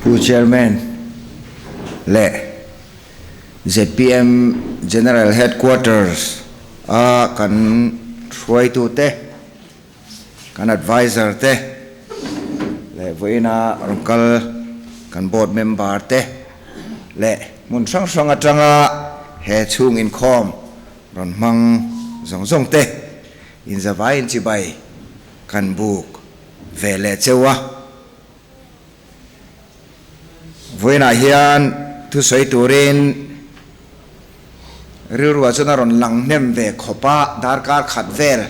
Pu Chairman leh zpm General Headquarters a kan hruaitute, kan adviser te leh vawiina rawn kal kan board member te leh hmun hrang hrang atanga he chhung inkhawm rawn hmang zawng zawng te inzavaiin chibai kan buk ve leh cheu a. Vawiinah hian thusawi turin rilruah chuan a rawn lang hnem ve khawp a, darkar khat vel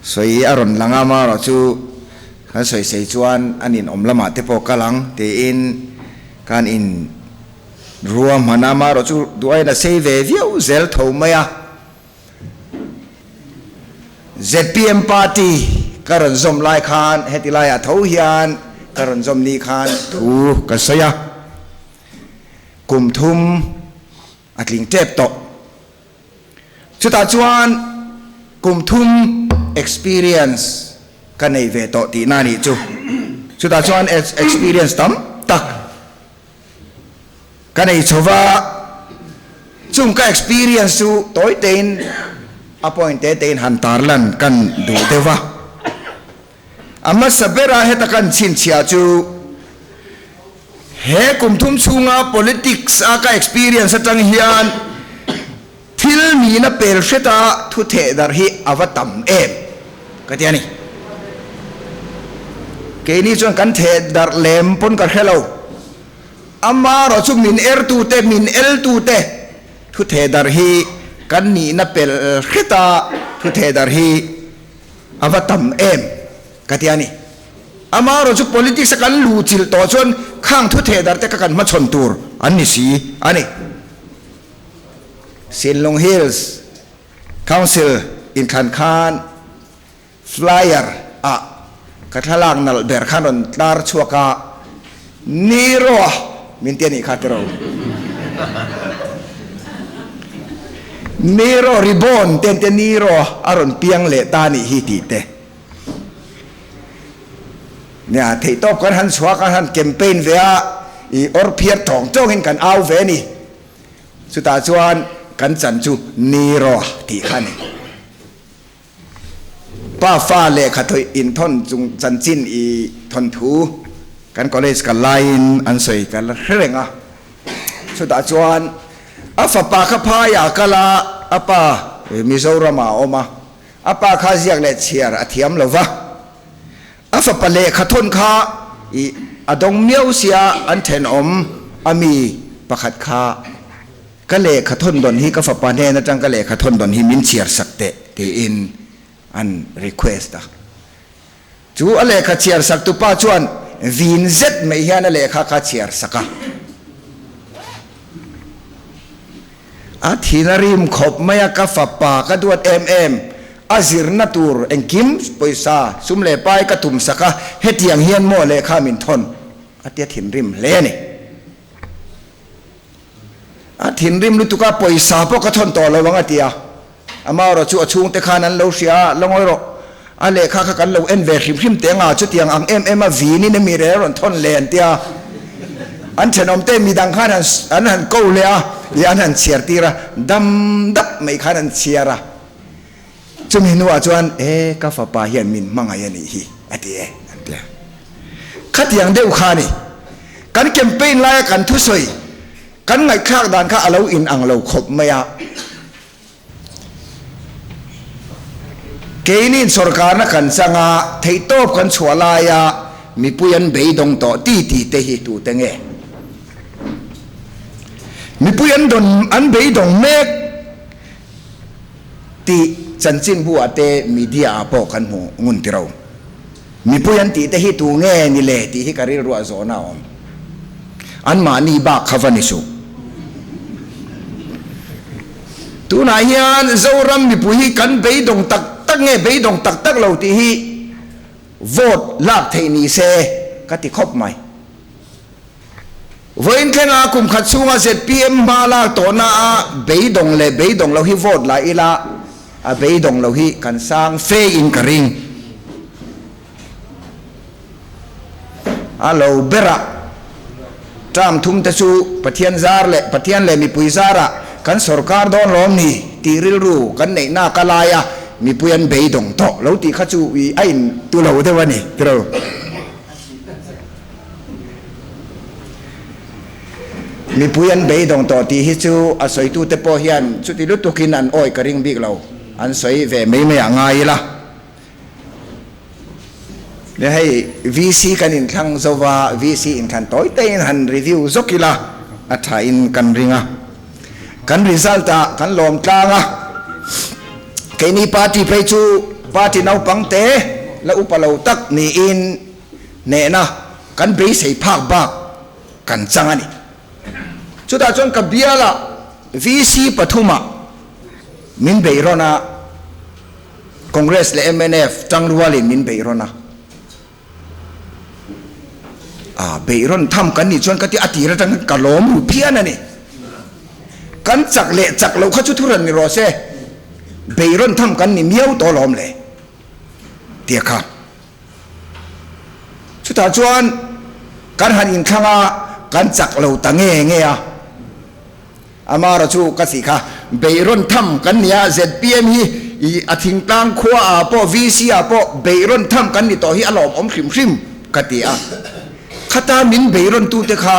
sawi a rawn lang a, amaherawhchu kan sawi sei chuan an inawm lamah te pawh kal ang tiin kan in ruahman a, amaherawhchu duhaiin a sei ve viau zel tho mai a. Zpm party ka rawn zawm lai khan heti laiah tho hian ka rawn zawm ni khan thu ka sawi a, kum thum a tling tep tawh. Chutah chuan kum thum experience ka nei ve tawh tihna a nih chu. Chutah chuan experience tam tak. Ka nei chho va, chung ka experience chu tawi tein a point te tein han tarlan kan duh deuh va. A hmasa bera heta kan chhinchhiah chu he kum thum chhunga politics a ka experience atang hian thil nihna pel hreta thu theh darh hi a va tam em ka ti a ni. Keini chuan kan theh darh lem pawn ka hre lo. Amaherawh chu min ertute, min eltute thu theh darh hi kan nihna pel hreta thu theh darh hi a va tam em ka ti a ni. Amaherawh chu politics a kan luh chilh tawh chuan khang thu theh darh te kha kan hmachhawn tur an ni si a ni. Sinlung Hills Council inthlan khan Flyer ah ka thlalak nalh ber khan rawn tlar chhuak a, Nero a min ti a nih kha tiraw. Nero ribbon te an tia Nero a rawn piang leh ta a nih hi tih te. Nia theihtawp kan han chhuah kan han campaign ve a, i awr phiar tawng tawngin kan au ve a ni. Chutah chuan kan chan chu Nero tih kha a ni. Pa fa lehkha thawih inthawn chung chanchin i thawnthu kan college kal laiin an sawi ka la hre reng a. Chutah chuan a fapa kha phaiah a kal a, a pa Mizoramah a awm a, a pa kha ziak leh chhiar a thiam lo va. A fapa lehkha thawn kha i a dawng miau sia an thenawm a mi pakhat kha Ka lehkha thawn dawn hi ka fapa hnen atang ka lehkha thawn dawn hi min chhiar sak teh tiin an request a. Chu a lehkha chhiar sak tu pa chuan vin zet mai hian a lehkha kha chhiar sak a. A thin a rim khawp mai a, ka fapa ka duat em em, a zirna tur engkim pawisa sum leh pai ka tum sak a, hetiang hian maw lehkha min thawn a tia thinrim hle a ni. A thinrim lutuk a, pawisa pawh ka thawn tawh lo ang a ti a. Amaherawh chu a chhungte khan an lo hria a, la ngawi rawh, a lehkha kha kan lo en ve hrim hrim teh anga, chutiang ang em em a vinin emi rel rawn thawn le an ti a. An thenawmte midang khan an han ko leh a, ih an han chhiar tir a, dam dap mai khan an chhiar a. Chumi hnuah chuan, E, ka fapa hian min hmangaih a nih hi, a ti e, an ti a. Khatiang deuh kha a ni. Kan campaign laia kan thusawi, kan ngaihthlak dan kha a lo inang lo khawp mai a. Keiniin sawrkarna kan chang a, theihtawp kan chhuah laia mipui an beidawng tawh ti ti te hi tute nge? Mipui an dawn, an beidawng mek. Tih chanchinbu ah te media ah pawh kan hmu ngun tiro. Mipui an tih te hi tu nge ni le tih hi ka rilruah zawhna a awm. An mahni bak kha va ni suh. Tunah hian Zoram mipui hi kan beidawng tak tak nge beidawng tak tak lo tih hi vote lak theih ni se ka ti khawp mai. Vawiin thlenga kum khat chhunga zpm hma lak tawhna a beidawng leh beidawng lo hi vote la ila, a beidawng lo hi kan sang fe in ka ring. A lo berah. Term thum te chu Pathian zar leh Pathian leh mipui zarah kan sawrkar dawn lawm ni tih rilru kan neih nak a lai a, mipui an beidawng tawh lo tih kha chu i a in tu lo deuh a ni tiraw. Mipui an beidawng tawh tih hi chu a sawitute pawh hian chuti lutukin an awi ka ring bik lo, an sawi ve mai mai ah ngai ila. Nia hei VC kan inthlang zo va, VC inthlan tawi taiin han review zawk ila a thain kan ring a. Kan result ah kan lawm tlang a, keini party phei chu party naupang te la upa lo tak niin hnehna kan beisei phak bak kan chang a ni. Chutah chuan ka bialah VC pathumah min beihrawn a. Congress leh mnf tangrualin min beihrawn a, a beihrawn tham kan nih chuan ka ti a tir atang khan ka lawm ru phian a ni. Kan chak leh chak loh kha chu thuran ni rawh se, beihrawn tham kan ni miau tawh lawm le tia kha. Chutah chuan kan han inthlang a, kan chak lo ta nge nge a. Amara chu ka tih kha beihrawn tham kan ni a, zpm hi i a thingtlang khua ah pawh VC ah pawh beihrawn tham kan ni tawh hi a lawmawm hrim hrim ka ti a. Khata min beihrawn tute kha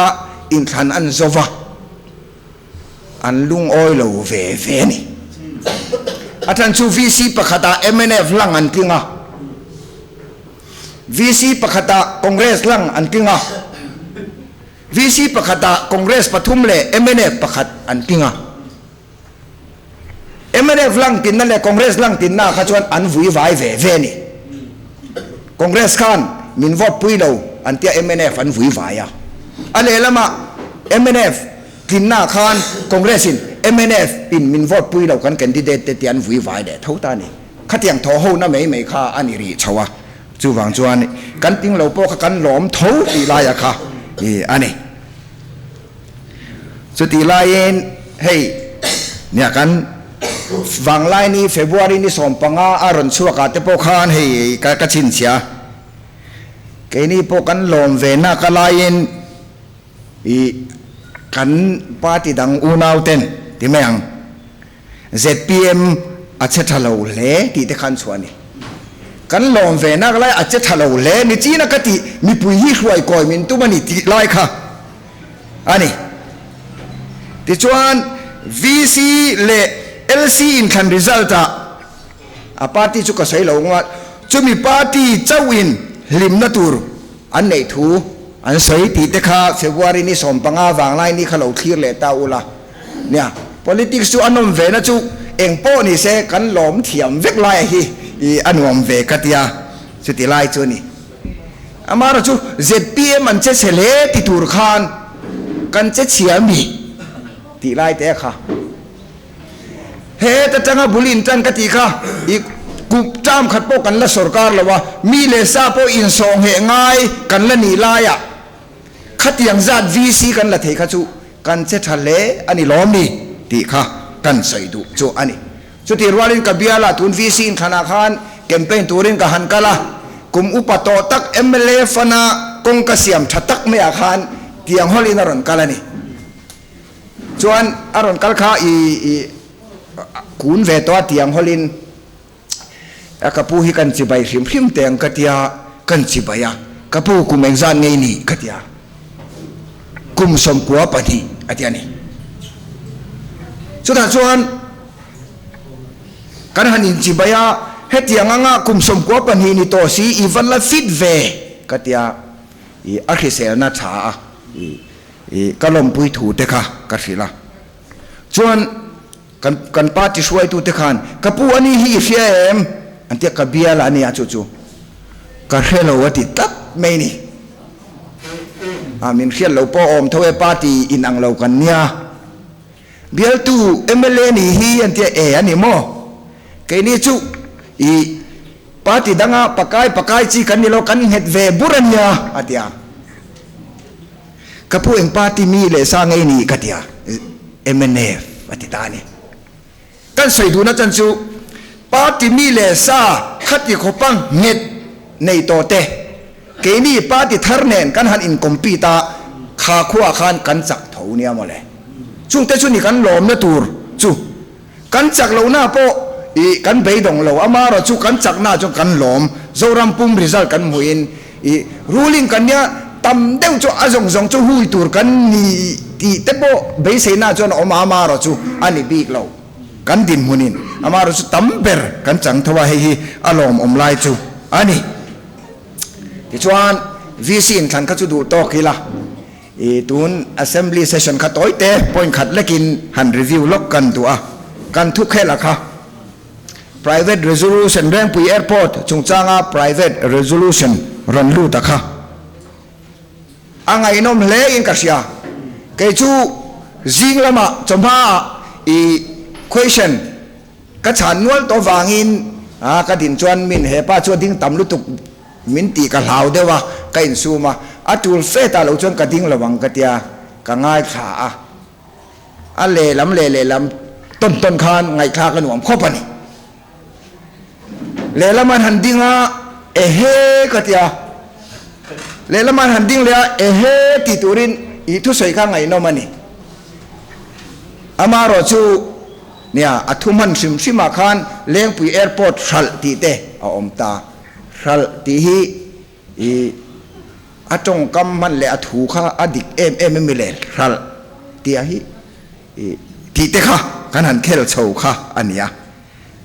inthlan an zo va, an lungawi lo ve ve a ni. A than chu VC pakhat ah mnf lang an tling a, VC pakhat ah Congress lang an tling a. VC pakhatah Congress pathum leh mnf pakhat an tling a. Mnf lang tinna leh Congress lang tinna kha chuan an vui vai ve ve a ni. Congress khan min vote pui lo an tia mnf an vui vai a. A lehlamah mnf tlinna khan Congress in mnf in min vote pui lo kan candidate te tia an vui vai leh tho ta a ni. Khatiang thaw hona mai mai kha a ni rih chho a. Chuvang chuan kan ting lo pawh kha kan lawm tho tih laia kha i a ni. Chutih laiin hei nia kan vanglai ni February ni 15 a rawn chhuak ah te pawh khan hei ka ka chhinchhia. Keini pawh kan lawm ve nak a laiin i kan party dang unau ten ti mai ang. Zpm a che tha lo hle tih te khan chhuah a ni. Kan lawm ve nak lai a che tha lo hle ni china ka tih mipui hi hruai kawi min tum a ni tih lai kha a ni. Tichuan VC leh LC inthlan result ah a party chu ka sawi lo nga chumi party chauhin hlimna tur an neih thu an sawi tih te kha February ni 15 vanglai ni kha lo thlir leh ta ula. Nia, politics chu a nawm ve na chu eng pawh ni se kan lawm thiam vek lai a hi i a nuam ve ka tia, chuti lai chu a ni. Amaherawh chu zpm an che chhe hle ti tur khan kan che chhia mi tih lai te kha. He ta tanga bul in tan ka tih kha i kup term khat pawh kan la sawrkar lo a, mi leh sa pawh insawhngheh ngai kan la nih laiah Khatiang zat VC kan la thei kha chu kan che tha hle a ni lawm ni tih kha kan sawi duh chu a ni. Chutih rualin ka biala tun VC inthlanah khan campaign turin ka han kal a, kum upa tawh tak mla fana kawng ka siam tha tak maiah khan tiang hawlin a rawn kal a ni. Chuan a rawn kal kha i i kun ve tawh a tiang hawlin. A ka pu hi kan chibai hrim hrim teh ang ka tia, kan chibai a, ka pu kum engzat ngei ni ka tia, kum 92 a ti a ni. Chutah chuan kan han inchibai a, hetiang anga kum 92 ni tawh si i va la fit ve ka tia, i a hriselna tha a, i ka lawmpui thu te kha ka hrilh a. Chuan Kan kan party hruaitute khan, Ka pu a ni hi i hria em? an ti a, ka bial a nia chu chu ka hre lo a ti tlat mai ni. A min hriat lo pawh awm tho e, party in ang lo kan nia. Bialtu mla ni hi an ti a, e a ni maw? Keini chu i party danga pakai pakai chi kan ni lo, kan nghet ve bur a nia a ti a. Ka pu eng party mi leh sa ngei ni ka ti a, mnf a ti ta a ni. Kan sawi duhna chan chu party mi leh sa khati khawpa nghet nei tawh te, keini party thar nen kan han in compete a, Kha khuaah khan kan chak tho nia mawle. Chungte chu ni kan lawmna tur chu. Kan chak lohna pawh i kan beidawng lo, amaherawh chu kan chakna chuan kan lawm. Zoram pum result kan hmuhin i ruling kan nia tam deuh chu a zawng zawng chu hui tur kan ni tih te pawh beiseina chuan a awm a, amaherawh chu a ni bik lo. Kan dinhmunin amaherawh chu tam ber kan chang tho a, hei hi a lawmawm lai chu a ni. Tichuan VC inthlan kha chu duh tawk ila. I tun Assembly session kha tawi te point khat lekin han review lawk kan duh a, kan thu khel a kha. Private resolution Rengpui Airport chungchanga private resolution rawn lut a kha. A ngaihnawm hle in ka hria. Kei chu zing lamah chawhma ah i question ka chhan nual tawh vangin a ka din chuan min hepa chu a ding tam lutuk Min tih ka hlau deuh a, ka insum a, a tul fe ta lo chuan ka ding lo ang ka tia, ka ngaithla a. A lehlam leh lehlam tawn tawn khan ngaihthlak a nuam khawp a ni. Lehlam an han ding a, ehe ka tia, lehlam an han ding leh a, ehe tih turin i thusawi kha ngaihnawm a ni. Amaherawh chu nia, a thu hman hrim hrimah khan Lengpui Airport hralh tih te a awm ta. Hralh tih hi i a tawngkam hman leh a thu kha a dik em em em le hralh tih hi i tih te kha kan han khel chho kha a ni a.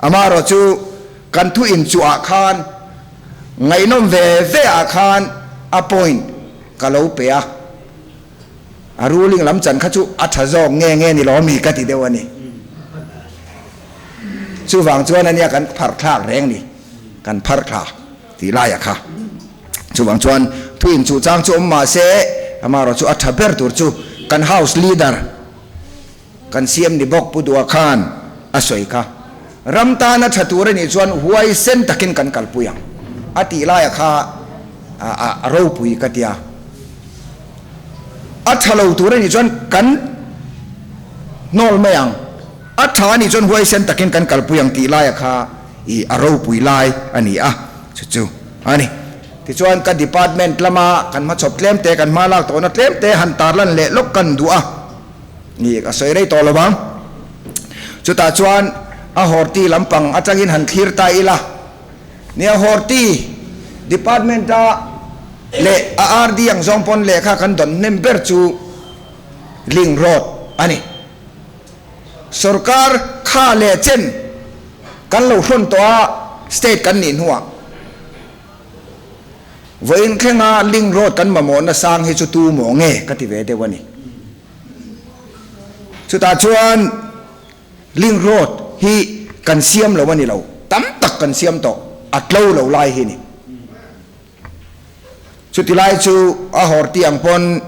Amaherawh chu kan thu inchuah khan ngaihnawm ve ve ah khan a point ka lo pe a, a ruling lam chan kha chu a tha zawk nge nge ni lo mi ka ti deuh a ni. Chuvang chuan ania kan pharh thlak reng ni. Kan phar thla tih laia kha. Chuvang chuan thu inchuh chang chu awm mah se, amaherawh chu a tha ber tur chu kan House Leader kan siam ni bawk Pu Dua khan a sawi kha. Ram tana tha tur a nih chuan huaisen takin kan kalpui ang a tih laia kha a ropui ka tia. A tha lo tur a nih chuan kan hnawl mai ang, a tha a nih chuan huaisen takin kan kalpui ang tih laia kha I a ropui lai a ni a, chu chu a ni. Tichuan ka department lama kan hmachhawp tlem te, kan hma lak tawhna tlem te han tarlan leh lawk kan duh a, i a sawi rei tawh lo vang. Chutah chuan a horti lampang atangin han thlir ta ila, nia horti department a leh a RD ang zawng pawn lehkha kan dawn hnem ber chu Link Road a ni. Sorkar kha leh chen kan lo hrawn tawh a, state kan nih hnuah vawiin thlenga link road kan mamawhna sang hi chu tu maw nge ka ti ve deuh a ni. Chutah chuan link road hi kan siam lo a ni lo, tam tak kan siam tawh, a tlo lo lai hi ni. Chuti lai chu a hawr tih ang pawn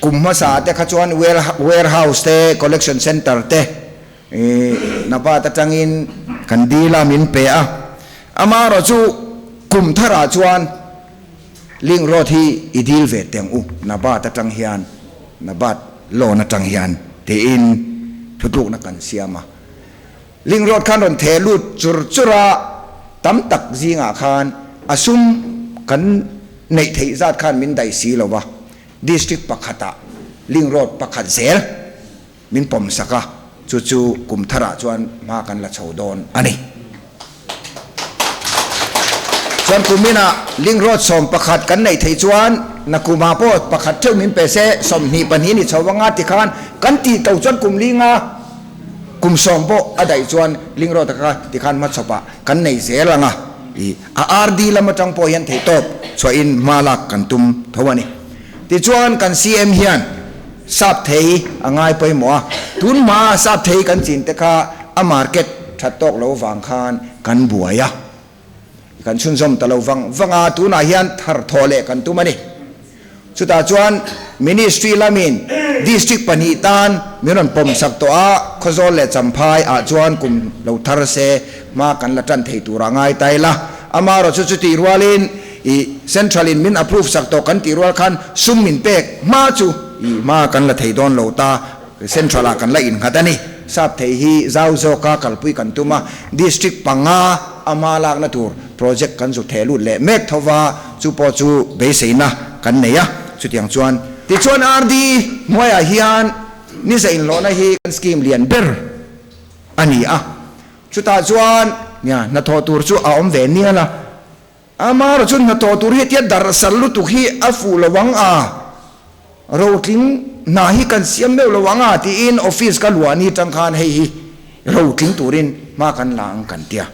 kum hmasa te kha chuan warehouse te, collection centre te Nabat atangin kan dil a min pe a. Amaherawh chu kum tharah chuan link road hi i dil ve teng u Nabat atang hian, Nabat loan atang hian tiin thutlukna kan siam a. Link road khan rawn theh lut chur chur a, tam tak zingah khan a sum kan neih theih zat khan min daih si lo va, district pakhatah link road pakhat zel min pawm sak a, chu chu kum tharah chuan hma kan la chho dawn a ni. Chuan kuminah link road 11 kan neih theih chuan nakumah pawh pakhat theuh min pe se, 22 ni chho anga tikhan kan tih to chuan kum linga, Kum sawm pawh a daih chuan Ling Road kha tikhan hmachhawpah kan nei zel ang a, i a RD lam atang pawh hian theihtawp chhuahin hma lak kan tum tho a ni. Tichuan kan CM hian sap thei a ngai pawimawh a, tun hmaa sap thei kan chin te kha a market that tawk lo vang khan kan buai a, kan chhunzawm ta lo vang vang a, tunah hian thar thawh leh kan tum a ni. Chutah chuan Ministry lamin District pahnih tan min rawn pawm sak tawh a, Khawzawl leh Champhai ah chuan kum lo thar se hma kan la tan thei turah ngai ta ila. Amaherawh chu chutih rualin i Central in min approve sak tawh kan tih rual khan sum min pek hma chu i hma kan la thei dawn lo ta, Central ah kan la innghat a ni. Sap thei hi zau zawka kalpui kan tum a, District panga a hma lakna tur project kan zu theh lut leh mek tho va, chu pawh chu beiseina kan nei a, chutiang chuan. Tichuan RD hnuaiah hian ni za inhlawhna hi kan scheme lian ber a ni a, chutah chuan nia hnathawh tur chu a awm ve nial a, amaherawhchu hnathawh tur hi hetia darh sal lutuk hi a fuh lo ang a, rotling hna hi kan siam meuh lo ang a tiin office ka luah ni tang khan hei hi rotling turin hma kan la ang kan tia.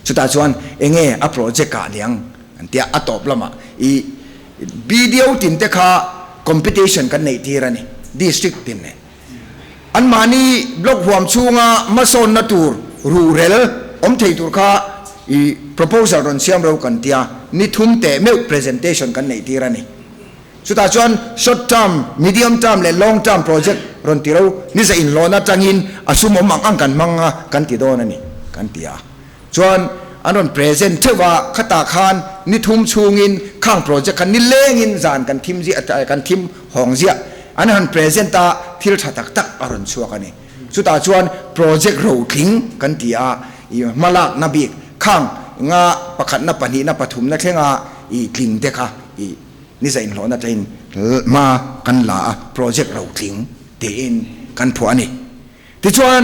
Chutah chuan enge a project ah niang an tia a tawp lamah i BDO tin te kha competition kan neih tir a ni district tin nen. Anmahni block huam chhunga hmasawnna tur ruhrel awm thei tur kha i proposal rawn siam ro kan tia ni thum teh meuh presentation kan neih tir a ni. Chutah chuan short term, medium term leh long term project rawn ti ro ni za inhlawhna atangin a sum awm ang ang kan hmang a kan ti dawn a ni kan ti a. Chuan an rawn present theuh a, khatah khan ni thum chhungin khang project kha nilengin zan kan thim ziah kan thim hawng ziah an han present a, thil tha tak tak a rawn chhuak a ni. Chutah chuan project rotling kan ti a, i hmalakna bik khang nga pakhatna pahnihna pathumna thlenga i tling te kha i Ni za inhlawhna tain hma kan la a, project rotling tiin kan phuah a ni. Tichuan,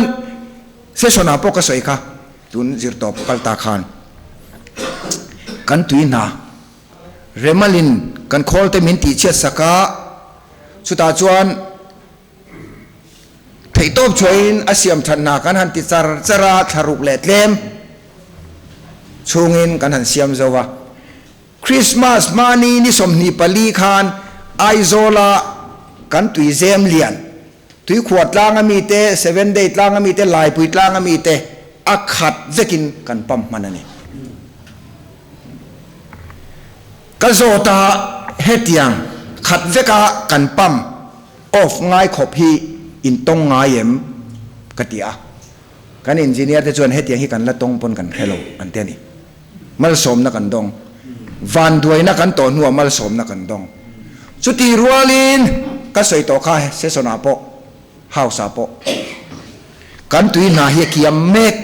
session-ah pawh ka sawi kha, tun zirtawp kal ta khan kan tui hna Remalin kan khawl te min tihchhiat sak a, chutah chuan theihtawp chhuahin a siam that hna kan han ti char char a, thlaruk leh tlem chhungin kan han siam zo va. Christmas hmani ni 24 khan Aizawla kan tuizem lian, Tuikhuah tlanga mite, Seven Day tlanga mite, Laipui tlanga mite a khat vekin kan pump hman a ni. Ka zawt a, hetiang khat veka kan pump off ngai khawp hi in tawng ngai em? ka ti a. Kan engineer te chuan hetiang hi kan la tawng pawn kan hre lo an ti a ni. Malsawmna kan dawng. Vanduaina kan tawh hnuah malsawmna kan dawng. Chuti rualin ka sawi tawh kha session ah pawh, house ah pawh kan tui hna hi a kiam mek.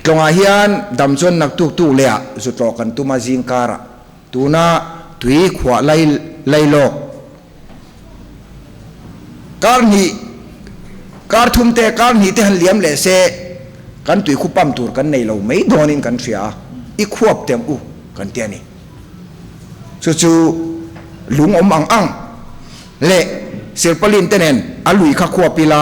Tlawngah hian dam chuan naktuk tuk leh ah zu tlawh kan tum a zing karah tuna tui khuah lai lai lawk Kar hnih, kar thum te, kar hnih te han liam leh se, kan tui khu pump tur kan nei lo mai dawnin kan hria a, i khuap teh ang u kan ti a ni. Chu chu lung awm ang ang leh silpaulin te nen a lui kha khuap ila,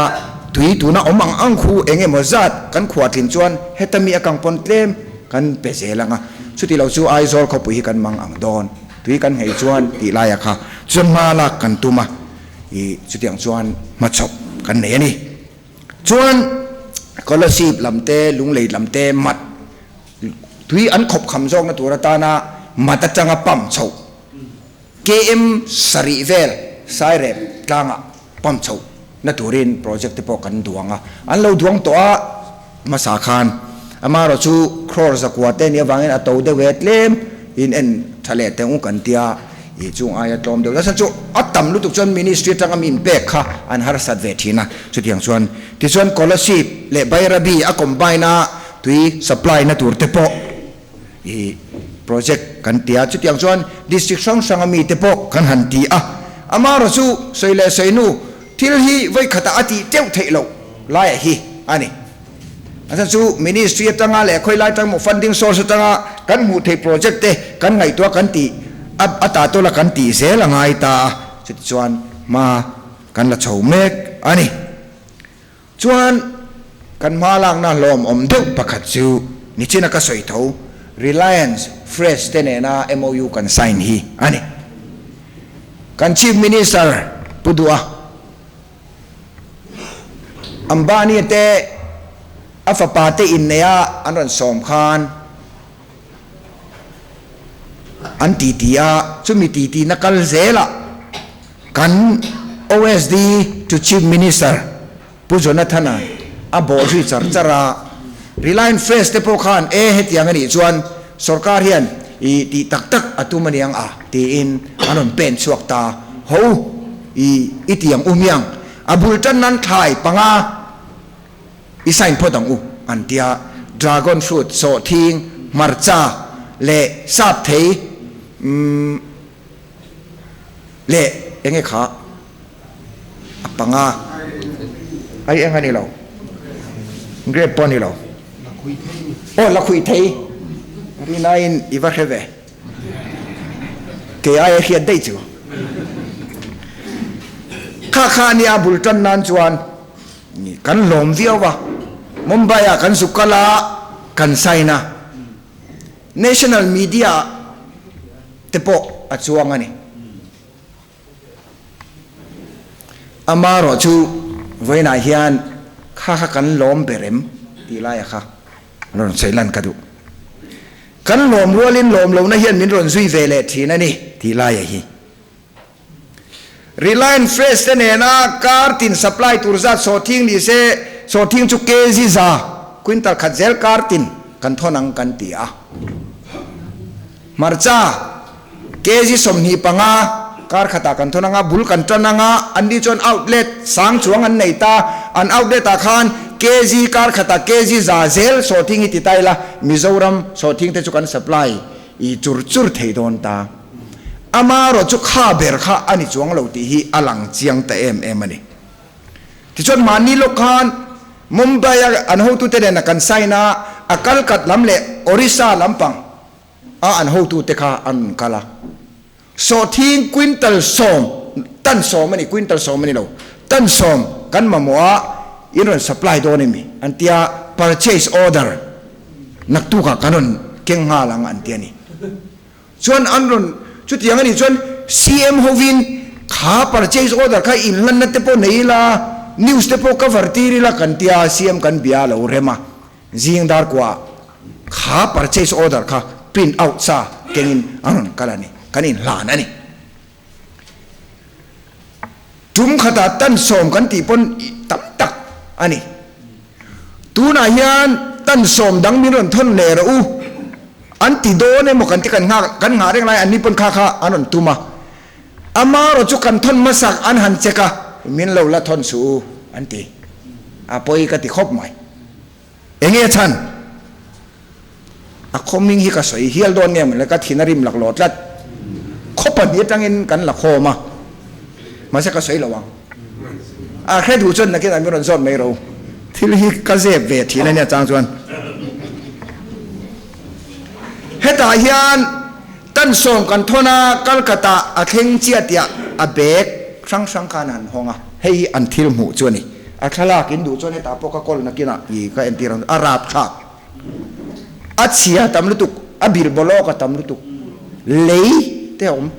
tui tuna awm ang ang khu eng emaw zat kan khuah tlin chuan heta mi a kang pawn tlem kan pe zel ang a, chuti lo chu Aizawl khawpui hi kan mang ang dawn. Tui kan nghei chuan tih laia kha chuan hma lak kan tum a, i chutiang chuan hmachhawp kan nei a ni. Chuan Kolasib lam te, Lunglei lam te mat tui an khawp kham zawkna tur atana mat atanga pump chhoh KM sarih vel Sairep tlangah pump chhoh na turin project te pawh kan duang a, an lo duang tawh a hmasa khan amaherawh chu crore zakua te nih avangin a to deuh e tlem in en tha leh teh u kan tia ih chung aia tlawm deuh nasa chu a tam lutuk chuan ministry atanga mi inpek kha an harsat ve thin a, chutiang chuan tichuan Kolasib leh Bairabi a combine a tui supply na tur te pawh ih project kan ti a, chutiang chuan district hrang hrang a mite pawh kan han ti a, amaherawh chu sawi leh sawi nu thil hi vawi khatah a tih teuh theih loh laiah hi a ni. A chhan chu ministry atanga leh khawi lai atang maw funding source atanga kan hmuh theih project te kan ngaihtuah kan tih a a ta tawla kan tih zel a ngai ta a, chutichuan hma kan la chho mek a ni. Chuan kan hma lakna hlawmawm deuh pakhat chu nichina ka sawi tho, Reliance Fresh te nena MOU kan sign hi a ni. Kan Chief Minister Pu Duha Ambani te a fapa te inneia an rawn sawm khan an titi a, chumi titi na kal zelah kan OSD to Chief Minister Pu Jonathan-a a bawh zui char char a, Reliance Fresh te pawh khan e hetiang a nih chuan sorkar hian i tih tak tak a tum a niang a tiin an rawn pen chhuak ta ho i i ti ang u miang a bul tan nan thlai panga I sign phawt ang u an tia, dragon fruit, sawhthing, hmarcha leh sap thei umm. Leh enge kha a panga ai eng a ni lo grape pawh a ni lo aw lakhuih thei rinain i va hre ve kei ai a hriat daih chu kha kha a nia bul tan nan chuan kan lawm viau a Mumbai ah kan zuk kal a kan sign a. National media te pawh a chuang a ni. Amarawh chu vawiinah hian kha kha kan lawm ber em tih laia kha rawn sawi lan ka duh. Kan lawm rualin lawm lohna hian min rawn zui ve leh thin a ni tih laia hi. Reliance Fresh te nena kar tin supply tur zat sawhthing ni se, sawhthing chu kg za, quintal khat zel kar tin kan thawn ang kan ti a. Hmarcha kg 25 kar khatah kan thawn ang a, bul kan tan ang a, anni chuan outlet sang chuang an nei ta, an outlet ah khan kg kar khatah kg za zel sawhthing hi ti ta ila, Mizoram sawhthing te chu kan supply i chur chur thei dawn ta. Amarawh chu kha ber kha a ni chuang lo tih hi a lang chiang ta em em a ni. Tichuan mahni lawk khan Mumbai-a an hotute nena kan sign a, a Kalkat lam leh Orissa lampang a an hotute kha an rawn kal a. Sawhthing quintal sawm, tan sawm a ni, quintal sawm a ni lo, tan sawm kan mamawh a, in rawn supply dawn em ni? An tia, purchase order naktukah kan rawn keng nghal ang an ti a ni. Chuan an rawn chutiang a nih chuan CM hovin kha purchase order kha inhlanna te pawh nei ila, news te pawh cover tir ila kan tia CM kan bia lo rem a, zing dar kuah kha purchase order kha print out sa kengin an rawn kal a ni, kan inhlan a ni. Tum khatah tan sawm kan tih pawn tam tak a ni. Tunah hian tan sawm dang min rawn thawn leh rawh u an ti dawn emaw kan ti kan nghak kan nghah reng lai an ni pawn kha kha an rawn tum a. Amarawh chu kan thawn hmasak an han check a, min lo la thawn suh u an ti. A pawi ka ti khawp mai. Enge chhan? A khaw hming hi ka sawi hial dawn nge mawle ka thin a rim lak lo tlat. Khaw pahnih atangin kan la khawm a, mahse ka sawi lo ang. A hre duh chuan nakin ah min rawn zawt mai ro. Thil hi ka zep ve thin a nia chang chuan. Hetah hian tan sawm kan thawn a, Kalkata a thleng chiah tiah a bag hrang hrang khan an hawng a, hei hi an thil hmuh chu a ni. A thlalak in duh chuan hetah pawh ka kawl nakinah i ka entir ang a rapthlak. A chhia tam lutuk, a bil bawlawk a tam lutuk, lei te a awm.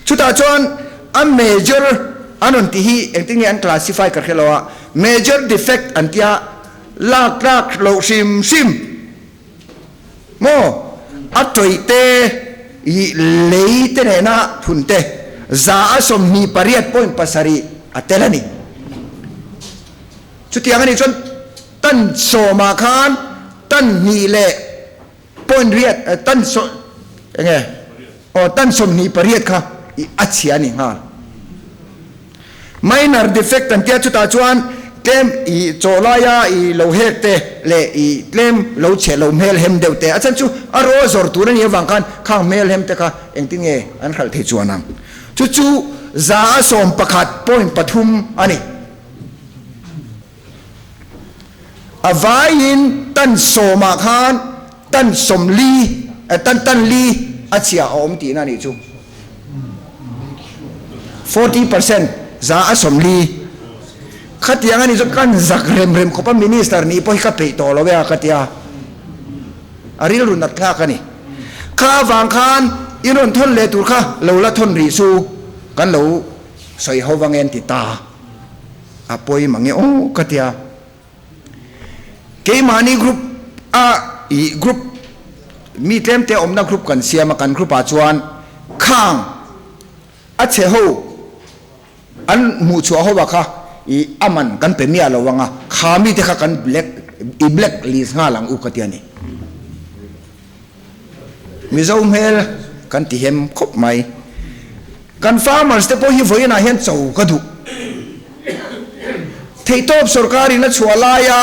Chutah chuan a major an rawn tih hi engtin nge an classify ka hre lo a, major defect an tia lak tlak loh hrim hrim maw a tawih te ih lei te nena phun te 128.7 a tel a ni. Chutiang a nih chuan Tan sawmah khan tan hnih leh point riat tan saw enge aw tan 28 kha i a chhia a ni nghal. Minor defect an tia chutah chuan tlem i chaw laia i lo hek te leh i tlem lo chhe lo hmel hem deuh te a chhan chu a raw zawr tur a nih avang khan khang hmel hem te kha engtin nge an hralh thei chuan ang. Chu chu 111.3 a ni. A vaiin tan sawmah khan tan sawmli, tan tan li a chhia a awm tihna a nih chu. 40% 40%. Khatiang a nih chuan kan zak rem rem khawp a, Minister nih pawh hi ka peih tawh lo e a ka ti a. A rilru nat thlak a ni. Kha avang khan in rawn thawn leh tur kha lo la thawn rih chu kan lo sawi ho vang e an ti ta. A pawi mange aw ka tia. Keimahni group a ih group mi tlemte awmna group kan siam a, kan group ah chuan khang a chhe ho an hmuh chhuah ho ah kha ih a man kan pe miah lo ang a, kha mite kha kan black i black list nghal ang u ka tia ni. Mizo hmel kan ti hem khawp mai. Kan farmers te pawh hi vawiinah hian cho ka duh. Theihtawp sorkarin a chhuah laia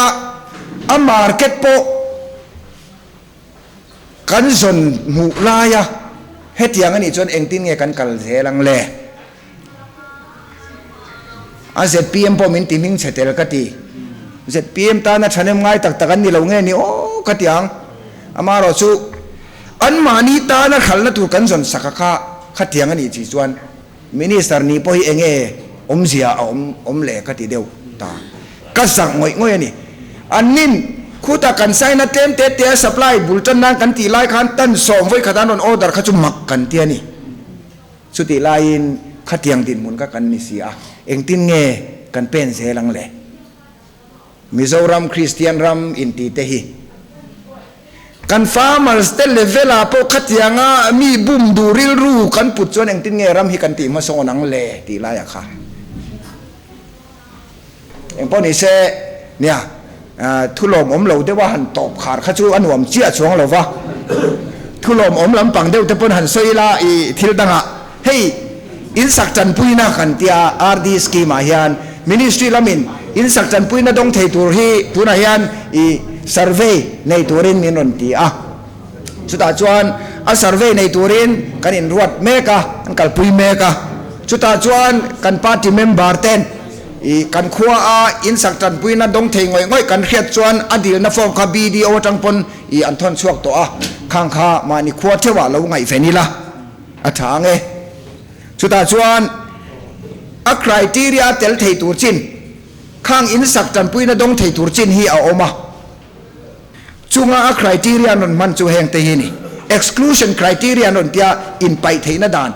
a market pawh kan zawn hmuh laia. Hetiang a nih chuan engtin nge kan kal zel ang le? A zpm pawh min ti hming chhe tel ka ti. Zpm tana thahnem ngai tak tak an ni lo nge ni aw ka ti ang. Amaherawh chu anmahni tana hralhna tur kan zawn sak a kha khatiang a nih chi chuan Minister nih pawh hi enge awmzia a awm awm le ka ti deuh ta. Ka zak ngawih ngawih a ni. An nin khutah kan sign a tlem te te a supply bul tan nan kan tih lai khan tan sawm vawi khat an rawn order kha chu mak kan ti a ni. Chutih laiin khatiang dinhmun kha kan ni si a, engtin nge kan pen zel ang le? Mizoram Kristian ram inti te hi kan farmers te level ah pawh khatianga mi bum duh rilru kan put chuan engtin nge ram hi kan tih hmasawn ang le tih lai ah kha engpawh ni se nia thulawm awm lo deuh a han tawp khar kha chu a nuam chiah chuang lo va, thulawm awm lampang deuh te pawn han sawi ila i thil dangah Hei insak tanpuina kan tia RD scheme ah hian Ministry lamin insak tanpuina dawng thei tur hi tunah hian i survey nei turin min rawn ti a. Chutah chuan a survey nei turin kan inruat mek a, kan kalpui mek a. Chutah chuan kan party member ten i kan khua a insak tanpuina dawng thei ngawih ngawih kan hriat chuan a dilna form kha BDO atang pawn i an thawn chhuak tawh a, khang kha mahni khua theuhah lo ngaihven ila. A tha ang e. Chutah chuan a criteria tel thei tur chin, khang in sak tanpuina dawng thei tur chin hi a awm a. Chunga a criteria an rawn hman chu heng te hi a ni. Exclusion criteria an rawn tia inpaih theihna dan.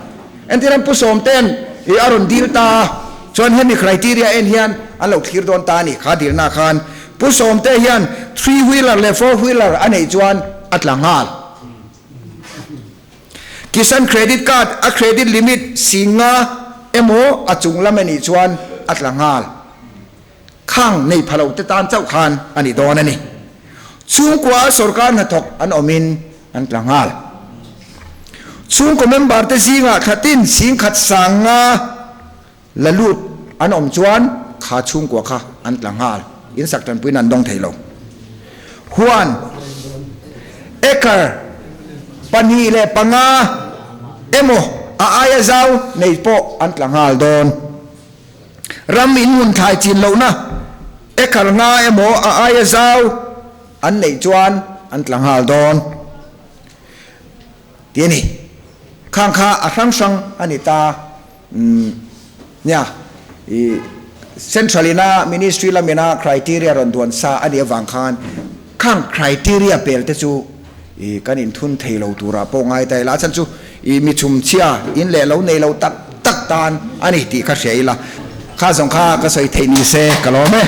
Entirhan Pu Sawmte'n i a rawn dil ta a, chuan hemi criteria en hian an lo thlir dawn ta a ni. Kha dilna khan Pu Sawmte hian three wheeler leh four wheeler a neih chuan a tla nghal. Kisan Credit Card a credit limit singa emaw a chung lam a nih chuan a tla nghal. Khang nei pha lo te tan chauh khan a ni dawn a ni. Chhungkua sorkar hnathawk an awmin an tla nghal. Chhungkaw member te zingah thlatin singkhat sanga La lut an awm chuan kha chhungkua kha an tla nghal, in sak tanpuiin an dawng thei lo. Huan acre 2.5 emaw a aia zau nei pawh an tla nghal dawn. Ram in hmun thlai chin lohna acre 5 emaw a aia zau an neih chuan an tla nghal dawn. Ti a ni. Khang kha a hrang hrang a ni ta. Umm nia, i Central ina Ministry lamina criteria rawn duan sa a nih avang khan khang criteria pel te chu i kan inthun thei lo turah pawh ngai ta ila, a chhan chu i mi chhumchhia in leh lo nei lo tak tak tan a ni tih kha hria ila, kha zawng kha ka sawi theih ni se ka lawm e.